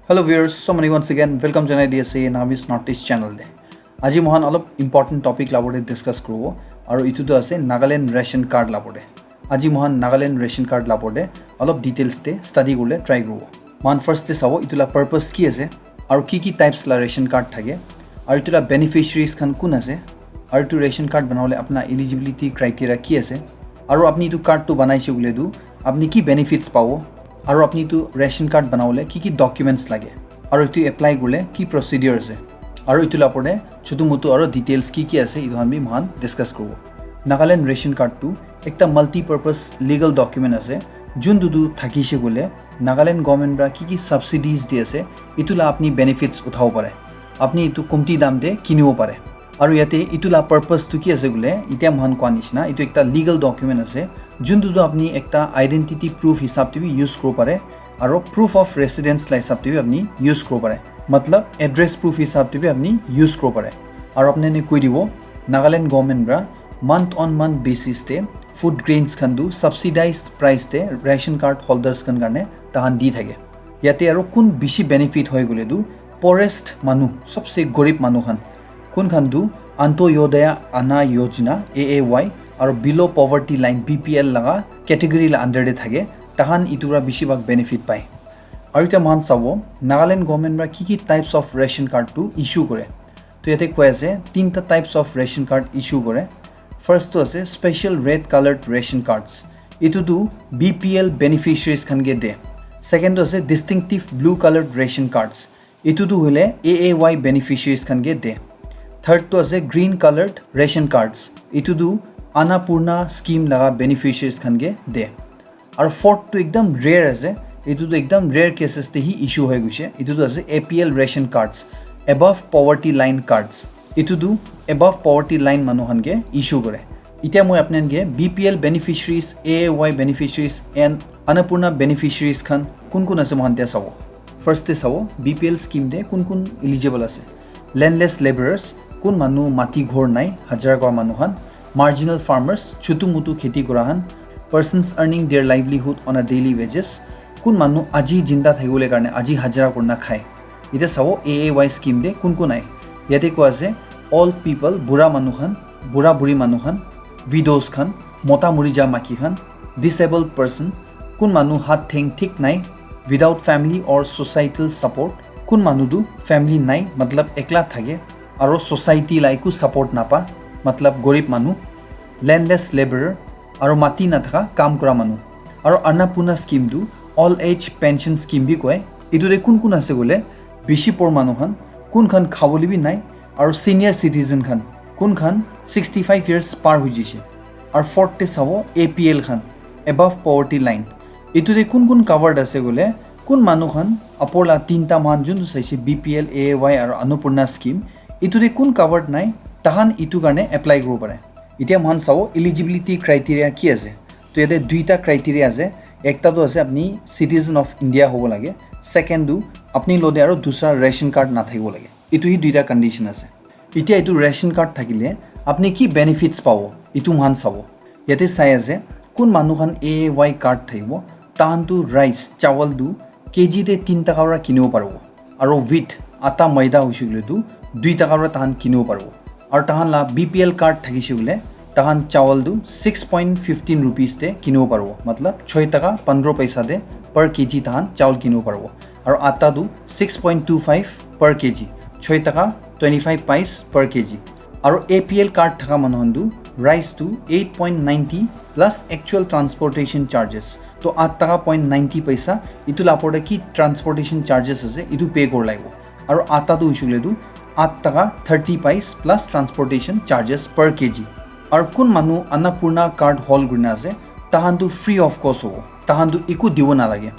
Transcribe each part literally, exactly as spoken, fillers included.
Hello viewers, so many once again, welcome janai di ase Namis Northeast channel te. Aji mohan alop important topic labore discuss kuribo, aru itu tu ase Nagaland ration card labore. Aji mohan Nagaland ration card labore alop details te study kurle try kuribo. Mohan first te sabo itu la purpose ki ase, aru ki ki types la ration card thake, aru itu la beneficiaries khan kun ase, aru itu ration card banabole apna eligibility criteria ki ase, aru apni itu card tu banaise koile tu apni ki benefits pabo, aru apni itu ration card banabole ki ki documents lage, aru itu apply korile ki procedure ase, aru itu la opor te chutu mutu aru details ki ki ase itu khan bi mohan discuss kuribo. Nagaland ration card tu ekta multi purpose legal document ase, juntu tu thakise koile Nagaland government pra ki ki subsidies di ase, itu la apni benefits uthabo pare, apni itu kumti dam te kinibo pare. Aru yate itu la purpose tu ki ase koile, itya mohan koa nishina, itu ekta legal document ase, juntu tu apni ekta identity proof hisab te bi use kuribo pare, aru proof of residence la hisab te bi apni use kuribo pare. Matlab, address proof hisab te bi apni use kuribo pare. Aru apni ne koi dibo, Nagaland government pra month on month basis te food grains khan tu subsidized price te ration card holders khan karne tahan di thake. Yate aru kun bishi benefit hoi koile tu poorest manu, sabse gorib manu khan, kun khan tu Antyodaya Anna Yojana, A A Y, aru below poverty line, B P L laga category la under te thake, tahan itu pra bishi bhag benefit pai. Aru itya mohan sabo, Nagaland government pra ki ki types of ration card tu issue kore. To yate koi ase, tinta types of ration card issue kore. First tu ase special red coloured ration cards. Itu tu B P L beneficiaries khan ke de. Second tu ase distinctive blue coloured ration cards. Itu tu hoile A A Y beneficiaries khan ke de. Third tu ase green coloured ration cards. Itu tu Annapurna scheme laga beneficiaries khan ke de. Aru fourth tu ekdam rare ase, itu tu ekdam rare cases te hi issue hoi guse. Itu tu ase A P L ration cards, above poverty line cards. Itu tu above poverty line manu khan ke issue kore. Itya moi apni khan ke B P L beneficiaries, A A Y beneficiaries and Annapurna beneficiaries khan kun kun ase mohan te sabo. First te sabo, B P L scheme te kun kun eligible ase. Landless labourers, kun manu mati ghor nai, hajira kora manu khan, marginal farmers, chutu mutu kheti kora khan, persons earning their livelihood on a daily wages, kun manu aji jinda thakibole karne aji hajira kurna khai. Ite sabo A A Y scheme te kun kun ai. Yate koi ase, old people, bura manu khan, bura buri manu khan, widows khan, mota muri ja maki khan, disabled person, kun manu hat theng thik nai, without family or societal support, kun manu tu family nai, matlab ekla thake, aro society la eku support napa, matlab gorib manu, landless laborer, aro mati nathaka kam kura manu. Aro Annapurna scheme tu old age pension scheme bi koi. Etu te kun kun ase koile, bishi por manu khan, kun khan khabole bi nai, aro senior citizen khan, kun khan sixty five years par hoi jishe. Aro fourth te sabo A P L khan, above poverty line. Etu te kun kun covered ase koile, kun manu khan apor la tinta mohan juntu saise B P L, A A Y aro Annapurna scheme, etu te kun covered nai, tahan etu karne apply kuribo pare. Etiya mohan sabo eligibility criteria ki ase. To yate duita criteria ase. Ekta to ase apni citizen of India hobo lage. Second to apni lode aro dusra ration card na thakibo lage. Etu hi duita condition ase. Etiya etu ration card thakile apni ki benefits pabo, etu mohan sabo. Yate sai ase, kun manu khan A A Y card thakibo, tahan tu rice, chawal tu K G te tin taka para kinibo paribo. Aro wheat, atta, maida hoise koile tu dui taka para tahan kinibo paribo. Aro tahan la B P L card thakise koile, tahan chawal tu six point fifteen rupees te kinibo paribo. Matlab, choi taka pandro paisa te per K G tahan chawal kinibo paribo. Aro atta tu six point two five per K G, choi taka twenty five paisa per K G. Aro A P L card thaka manu khan tu rice tu eight point ninety plus actual transportation charges. To aat taka point ninety paisa, etu la opor te ki transportation charges ase, etu pay kori lagibo. Aro atta tu hoise koile tu aat taka thirty paisa plus transportation charges per K G. Aro kun manu Annapurna card hold kurina ase, tahan tu free of cost hobo, tahan tu eku dibo nalage.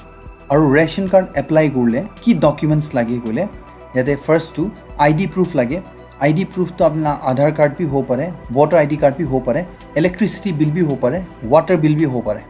Aro ration card apply kurile ki documents lage koile, yate first tu I D proof lage. I D proof tu apni la Aadhaar card bi hobo pare, voter I D card bi hobo pare, electricity bill bi hobo pare, water bill bi hobo pare.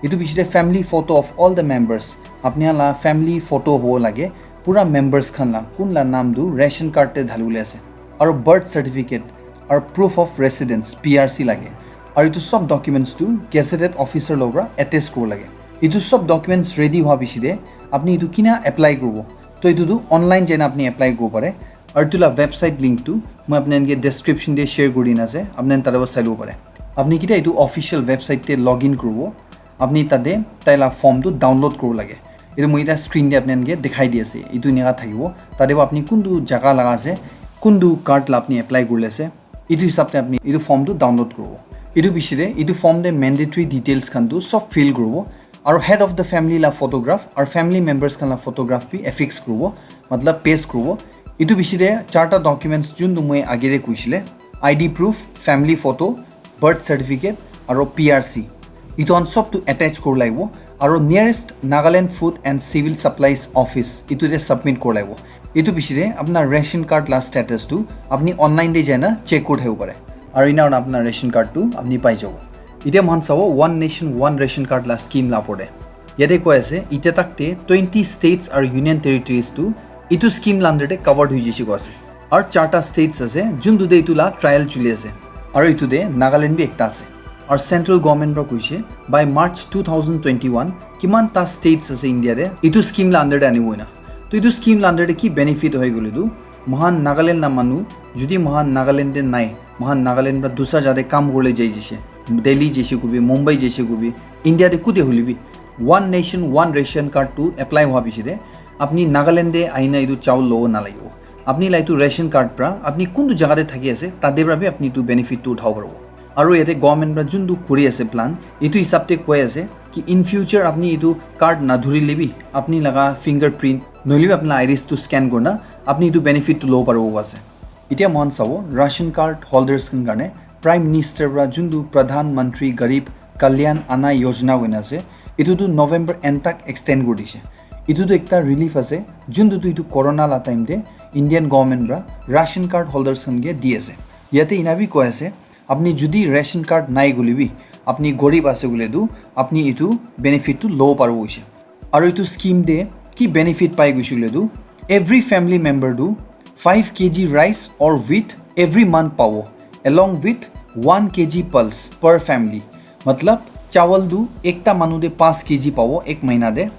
Etu piche te family photo of all the members, apni la family photo hobo lage, pura members khan la, kun la naam tu ration card te dhalibole ase. Aro birth certificate, aro proof of residence, P R C lage. Aro etu sob documents tu gazetted officer logot para attest kuribo lage. Etu sob documents ready hua piche te apni etu kina apply kuribo. To etu tu online jaina apni apply koribo pare. Aru etu la website link tu moi apni khan ke description te share kori dina ase, apni khan tate para sai lobo pare. Apni kita etu official website te login koribo, apni tate tai la form tu download koribo lage. Etu moi eta screen te apni khan ke dikhai di ase, etu eneka thakibo. Tate para apni kuntu jaga laga ase, kuntu card la apni apply kori ase, etu hisab te apni etu form tu download koribo. Etu piche te etu form te mandatory details khan tu sob fill koribo. Aru head of the family la photograph aru family members khan la photograph bi affix koribo, matlab paste koribo. Etu piche te charta documents jun tu moi age te koisile, I D proof, family photo, birth certificate aru P R C, etu khan sob tu attach koribo lagibo. Aru nearest Nagaland Food and Civil Supplies Office etu te submit koribo lagibo. Etu piche te apna ration card la status tu apni online te jaina check kori thaki bo pare. Aru ena hoina apna ration card tu apni pai jabo. Etia moikhan sabo One Nation One Ration Card la scheme la opor te. Yate koi ase, etia tak te twenty states aru union territories tu etu scheme la under te covered hoi jaise koi ase. Aru charta states ase, juntu te etu la trial choli ase. Aru etu te Nagaland bi ekta ase. Aru central government para koise, by March two thousand twenty-one, kiman ta states ase India te, etu scheme la under te anibo ena. To etu scheme la under te ki benefit hoi koile tu, moikhan Nagaland la manu, jodi moikhan Nagaland te nai, moikhan Nagaland para dusra jaga te kam korile jai jaise, Delhi jaise kobi, Mumbai jaise kobi, India te kute hoile bi, One Nation One Ration Card tu apply hua piche te, apni Nagaland te ahina etu chawal lobo nalagibo. Apni la etu ration card para apni kuntu jaga te thaki ase, tate para bi apni etu benefit tu uthabo paribo. Aru yate government para juntu kuri ase plan, etu hisab te koi ase ki in future apni etu card nadhurile bi apni laga fingerprint nohole bi apni la iris tu scan kurina apni etu benefit tu lobo paribo koi ase. Etia moikhan sabo ration card holders khan karne Prime Minister para juntu Pradhan Mantri Garib Kalyan Anna Yojana koina ase, etu tu November end tak extend kuri dise. Etu tu ekta relief ase, juntu tu etu corona la time te Indian government para ration card holders khan ke di ase. Yate ena bi koi ase, apni jodi ration card nai koile bi, apni gorib ase koile tu, apni etu benefit tu lobo paribo hoise. Aru etu scheme te ki benefit pai koise koile tu, every family member tu five K G rice or wheat every month pabo, along with one K G pulse per family. Matlab, chawal tu ekta manu te five K G pabo ek mahina te.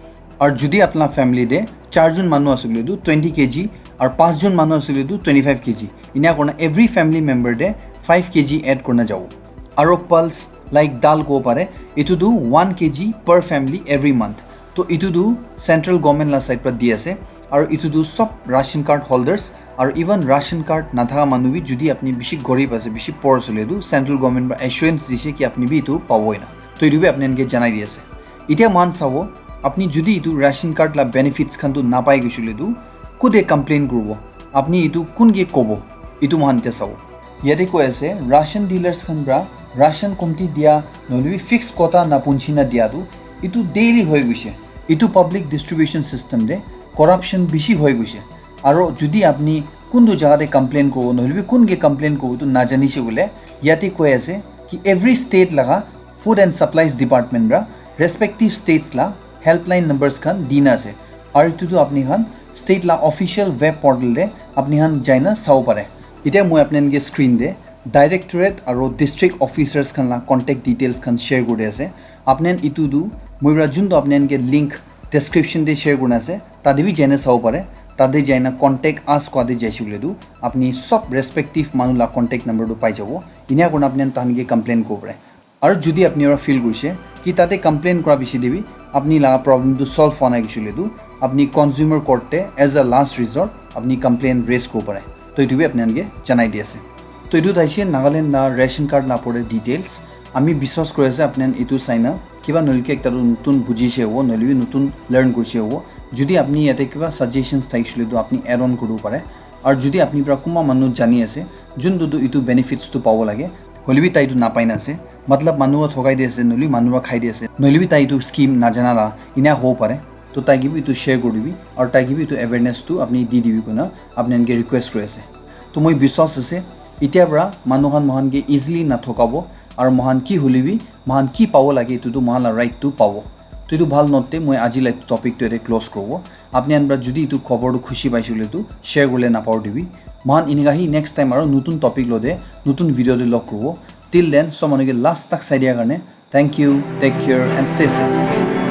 Aru jodi apna family te charjon manu ase koile tu twenty K G, aru panchjon manu ase koile tu twenty-five K G. Ena kurina every family member te five K G add kurina jabo. Aru pulse, like dal kobo pare, etu tu one K G per family every month. To etu tu central government la side para di ase. Aru etu tu sob ration card holders aru even ration card nathaka manu bi, jodi apni bishi gorib ase, bishi poor ase koile tu, central government para assurance dise ki apni bi etu pabo ena. To etu bi apni khan ke janai di ase. Etia moikhan sabo, apni jodi etu ration card la benefits khan tu napai koise koile tu, kute complain kuribo? Apni etu kun ke kobo? Etu moikhan etia sabo. Yate koi ase, ration dealers khan para ration komti dia, nohole bi fixed quota napunchi na dia tu, etu daily hoi goise. Etu public distribution system te corruption bishi hoi goise. Aru jodi apni kuntu jaga te complain kuribo, nohole bi kun ke complain kuribo, etu najani se koile, yate koi ase ki every state laga Food and Supplies Department para respective states la helpline numbers khan dina ase. Aru etu tu apni khan state la official web portal te apni khan jaina sabo pare. Etia moi apni khan ke screen te directorate aru district officers khan la contact details khan share kuri ase. Apni khan etu tu moi para juntu apni khan ke link description te share kurina ase, tate bi jaina sabo pare. Tate jaina contact us kowa te jaise koile tu, apni sob respective manu la contact number tu pai jabo. Ena kurina apni khan tahan ke complain kuribo pare. Aru jodi apni para feel korise ki tate complain kura piche te bi apni laga problem tu solve hua nai koise koile tu, apni consumer court te as a last resort apni complain raise kuribo pare. To etu bi apni khan ke janai di ase. To etu thaise Nagaland la ration card la opor te details. Ami biswas kuri ase apni khan etu saina kiba nohole ki ekta tu notun bujise hobo, nohole bi notun learn kurise hobo. Jodi apni yate kiba suggestions thakise koile tu apni add on kuribo pare. Aru jodi apni para kunba manu jani ase, juntu tu etu benefits tu pabo lage, hoile bi tai tu napai na ase, matlab manu para thokai di ase, nohole manu para khai di ase, nohole bi tai etu scheme najana la ena hobo pare. To tai ke bi etu share kuri dibi, aru tai ke bi etu awareness tu apni di dibi koina apni khan ke request kuri ase. To moi biswas ase, etia para manu khan moikhan ke easily nathokabo, aru moikhan ki hoile bi, moikhan ki pabo lage, etu tu moikhan la right tu pabo. To etu bhal note te moi aji la topic tu yate close kuribo. Apni khan para jodi etu khobor tu khushi paise koile tu share kurile napahori dibi. Moikhan eneka hi next time aru notun topic lote, notun video te log kuribo. Till then, sob manu ke last tak sai dia karne thank you, take care and stay safe.